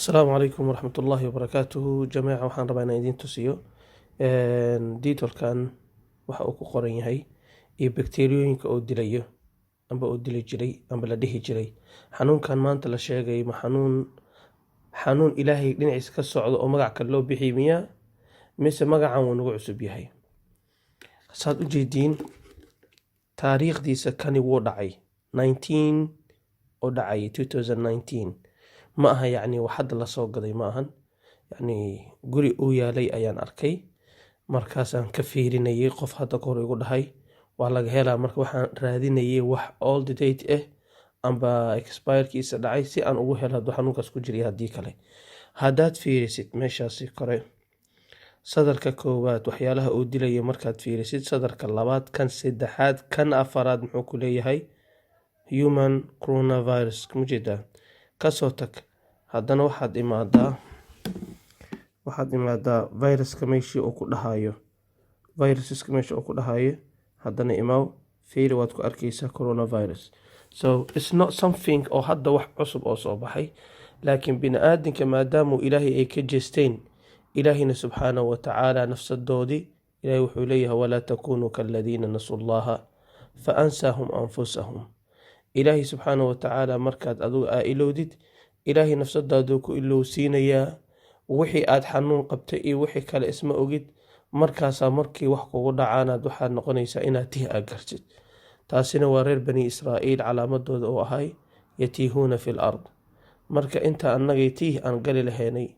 Asalaamu calaykum waraxmatullaahi wabarakaatuhu. Jameeca, waxaan rabaa inaan idiin tusiyo Dettolkan waxa uu ku qoran yahay iyo bakteeriyooyinka uu dilayo amba uu dili jiray amba la dhihi jiray. Xanuunkan maanta la sheegay ma xanuun Ilaahay dhinaciisa ka socdo oo magac kale loo bixiyay miyaa, mise magacan wuu nagu cusub yahay? Saad u jeediin, taariikhdiisa kani wuu dhacay 19 oo dhacay 2019. Ma aha, yacni, wax hadda lasoo gaday ma ahan. Yacni, guri uu yaalay ayaan arkay, markaasaan ka fiirinayay. Qof hadda kahor igu dhahay waa laga helaa. Marka waxaan raadinayay wax old date ah amba expirekiisa dhacay si aan ugu helo hadduu xanuunkaas ku jiray. Haddii kale, haddaad fiirisid meeshaasi kore, sadarka koowaad waxyaalaha uu dilaya markaad fiirisid, sadarka labaad, kan saddexaad, kan afaraad, muxuu ku leeyahay? Human coronavirus mujeedaa. Kasoo tag. Haddana waxaad imaadaa viruska meeshii uu ku dhahayo, viruseska meesha uu ku dhahayo. Haddana imaaw, fiiri, waad ku arkeysaa coronavirus. So it's not something oo hadda wax cusub oo soo baxay, laakiin bini aadinka maadaamuu Ilaahay ay ka jeesteen, Ilaahayna subxaanahu watacaala nafsadoodii, Ilahay wuxuu leeyahay: "Walaa takunuu kaladiina nasuu Allaha fa ansaahum anfusahum." Ilaahay subxaanahu watacaala markaad adugu aa ilowdid, Ilaahay nafsadaaduu ku ilowsiinayaa. Wixii aad xanuun qabtay iyo wixii kale isma ogid. Markaasaa markii wax kugu dhacaanaad waxaad noqonaysaa inaad tih aa gartid. Taasina waa reer Bani Israa'iil calaamadooda oo ahay yatiihuuna fi l ard. Marka inta annagay tiih aan gali lahaynay,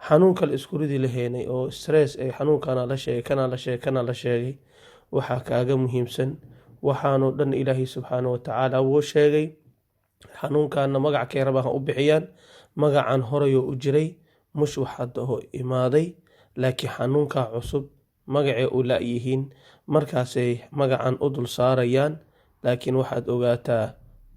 xanuun kale isku ridi lahaynay oo stress ee xanuunkana la sheegay, kana la sheegay, kana la sheegay, waxaa kaaga muhiimsan waxaanoo dhan Ilaahay subxaana watacaala wuu sheegay. Xanuunkaana magac kay rabaan ha u bixiyaan, magacan horayoo u jiray, mush wax hadda oo imaaday, laakiin xanuunkaa cusub magacay u la-yihiin, markaasay magacan u dul saarayaan. Laakiin waxaad ogaataa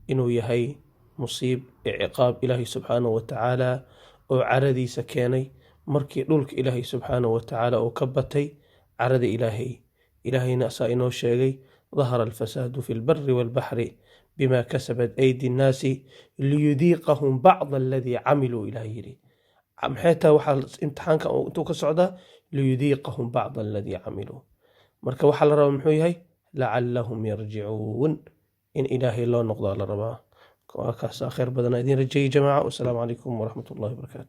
inuu yahay musiib iyo ciqaab Ilaahay subxaanahu watacaala oo caradiisa keenay, markii dhulka Ilaahay subxaanahu watacaala uu ka batay carada Ilaahay. Ilaahayna asaa inoo sheegay: "Dahara alfasaadu fi lbari walbaxri bima kasabat aydi nnaasi liyudiiqahum bacda aladii camiluu." Ilaah yidhi, maxay tahay waxaa imtixaanka intuu ka socdaa? Liyudiiqahum bacda aladii camiluu. Marka waxaa la rabaa muxuu yahay? Lacallahum yarjicuun. In Ilaahay loo noqdaa la rabaa. Waa kaasaa. Khayr badanaa idiin rajeeyay, jamaaca. Wasalaamu calaykum waraxmat ullahi wabarakaatu.